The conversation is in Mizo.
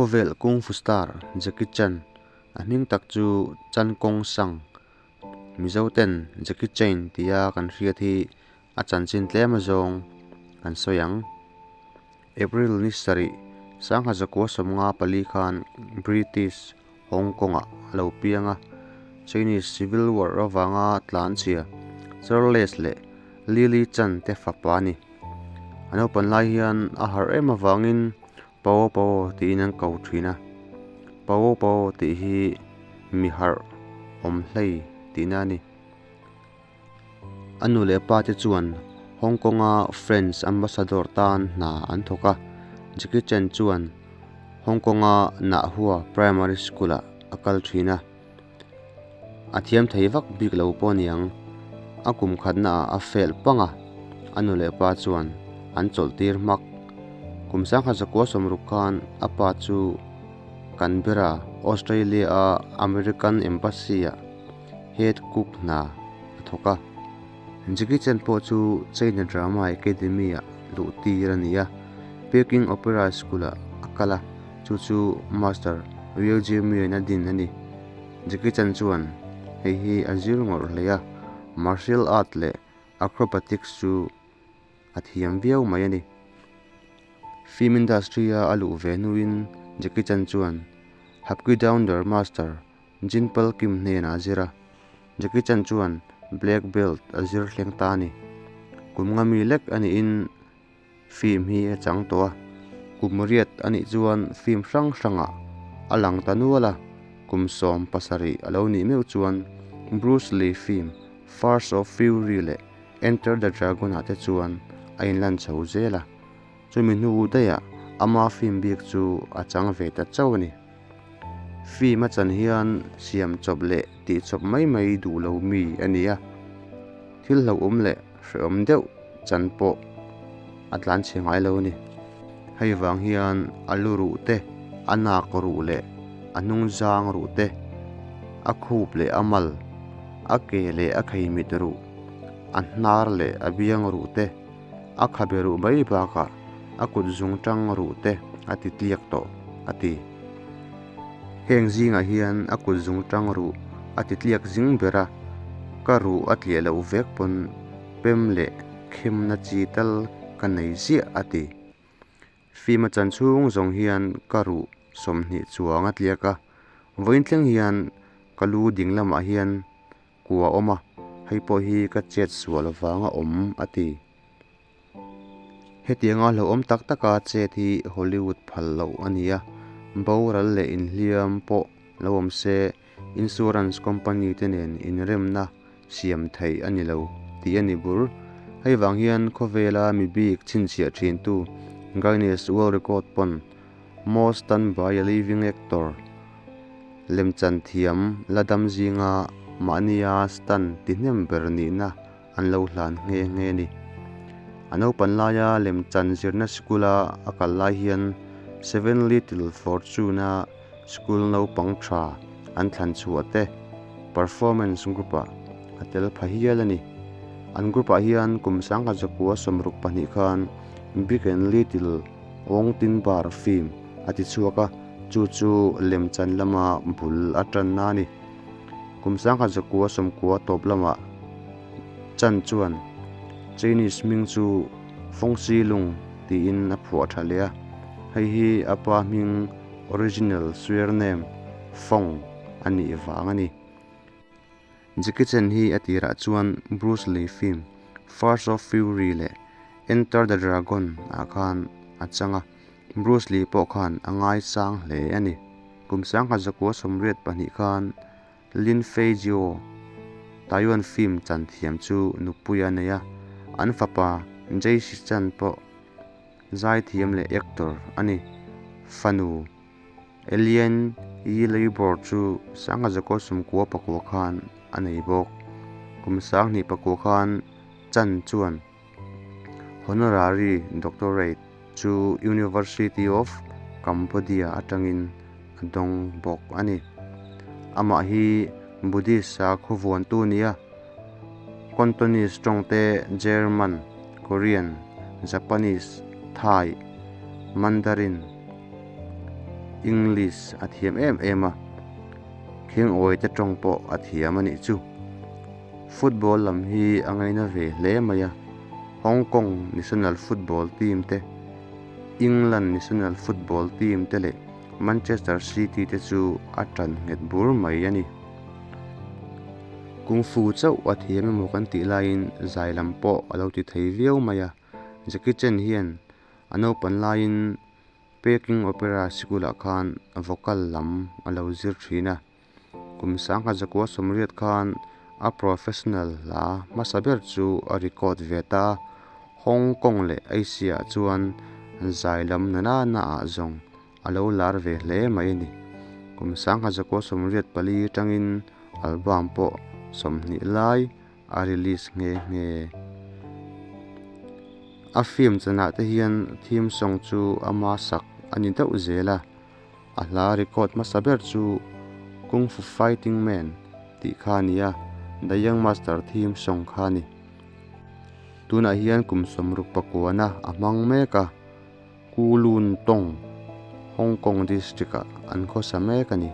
Khawvel Kung Fu star Jackie Chan, a hming tak chu Chan Kong Sang, Mizo ten Jackie Chan tia kan hriat hi a chanchin tlem azawng kan sawi ang. April ni sarih, sangha zakua 54 khan British Hong Kong-ah a lo piang a, Chinese Civil War avanga tlanchhia Charles leh Lily Chan te fapa a ni. A naupan lai hian a harh em avangin Pao Pao tiin an ko thin a, Pao Pao tih hi mi harh awm hlei tihna a ni. A nu leh pa te chuan Hong Kong-a French Ambassador tan hna an thawk a, Jackie Chan chuan Hong Kong-a Nahua Primary School-ah a kal thin a. A thiam thei vak bik lo pawh a niang, a kum khatnaah a fel pang a, a nu leh pa chuan an chawlh tir hmak. Kum 1960 khan a pa chu Canberra, Australia-a American Embassy-ah head cook hna a thawk a. Jackie Chan pawh chu China Drama Academy-ah luh tir a ni a, Peking Opera School-ah a kal a. Chu chu Master Ryu Ji-myun a din a ni. Jackie Chan chuan hei hi a zir ngawrh hle a, martial art leh acrobatics chu a thiam viau mai a ni. Film industry-a a luh ve hnuin Jackie Chan chuan Hapki-Downder Master Jin Pal Kim hnenah a zir a, Jackie Chan chuan black belt a zir thleng ta a ni. Kum nga mi lek a niin Film hi a chang tawh a, kum riat a nih chuan film hrang hrangah a lang ta nual a, kum 17 a lo nih meuh chuan Bruce Lee film First of Fury leh Enter the Dragon ah te chuan a inlan chho zel a, chumi hnu daihah ama film bik chu a chang ve ta chauh a ni. Film a chan hian siam chawp leh tih chawp mai mai duh lo mi a ni a, thil hlauhawm leh hrehawm deuh chan pawh a tlan chhe ngai lo a ni. Hei vang hian a lu ruh te, a nak ruh leh a hnung zang ruh te, a khup leh a mal, a ke leh a kheimit ruh, a hnar leh a biang ruh te, a khabe ruh mai bakah a kut zung tang ruh te a ti tliak tawh a ti. Heng zingah hian a kut zung tang ruh a ti tliak zing ber a, ka ruh a tliah loh vek pawn pem leh khemna chi tal ka nei ziah a ti. Fima chan chhung zawng hian ka ruh 20 chuang a tliak a, vawiin thleng hian ka lu ding lamah hian kua awm a, hei pawh hi ka chet sual vanga awm a ti. Hetianga hlauhawm tak taka chet hi Hollywood phal loh a ni a, boral leh inhliam pawh lo awm se insurance company te nen inremna siam theih a ni lo tih a ni bur. Hei vang hian khawvela mi bik chhinchhiah thintu Guinness World Record pawn Most Stunt by a Living Actor lemchan thiam la dam zinga mahnia stunt tihnem ber nihna an lo hlan nghe nghe a ni. A naupan laia lemchan zirna sikula a kal lai hian Seven Little Fortune-a school naupang tha an thlan chhuah te performance group-ah a tel pha hial a ni. An group-ah hian kum 1962 khan Big and Little Wong Tin Bar film a ti chhuak a, chu chu lemchan lama bul a tanna a ni. Kum 1990 tawp lamah Chan chuan Chinese hming chu Fong Si Lung tiin a phuah tha leh a, hei hi a pa hming original surname Fong a nih vang a ni. Jackie Chan hi a tirah chuan Bruce Lee film First of Fury leh Enter the Dragon ah khan a chang a, Bruce Lee pawh khan a ngaisang hle a ni. Kum 1982 khan Lin Fei Jiao, Taiwan film chan thiam chu nupui a nei a, an fapa Jay Si Chan pawh zaithiam leh actor a ni. Fanu Elian Yi Leibor chu 1999 khan a nei bawk. Kum 2009 khan Chan chuan Honorary Doctorate chu University of Cambodia atangin a dawng bawk a ni. Amah hi Buddhist sakhaw vuantu a ni a, Cantonese tawng te German, Korean, Japanese, Thai, Mandarin, English a thiam em em a, Khengawi te tawng pawh a thiam a nih chu. Football lam hi a ngaina ve hle mai a, Hong Kong national football team te, England national football team te leh Manchester City te chu a tan nghet bur mai a ni. Kung Fu chauh a thiam emaw kan tih laiin zai lam pawh a lo ti thei viau mai a, Jackie Chan hian a naupan laiin Peking Opera sikulah khan vocal lam a lo zir thin a, kum sangha zakua sawmriat khan a professional hla hmasa ber chu a record ve ta a, Hong Kong leh Asia ah chuan zai lam na na na ah zawng a lo lar ve hle mai a ni. Kum 1984 atangin album pawh 20 lai a release nghe nghe. A film chanah te hian theme song chu ama sak a ni deuh zel a, a hla record hmasa ber chu Kung Fu Fighting Man tih kha a ni a, The Young Master theme song kha a ni. Tunah hian kum 69 a a hmang mek a, Kowloon Tong, Hong Kong district ah an khawsa mek a ni.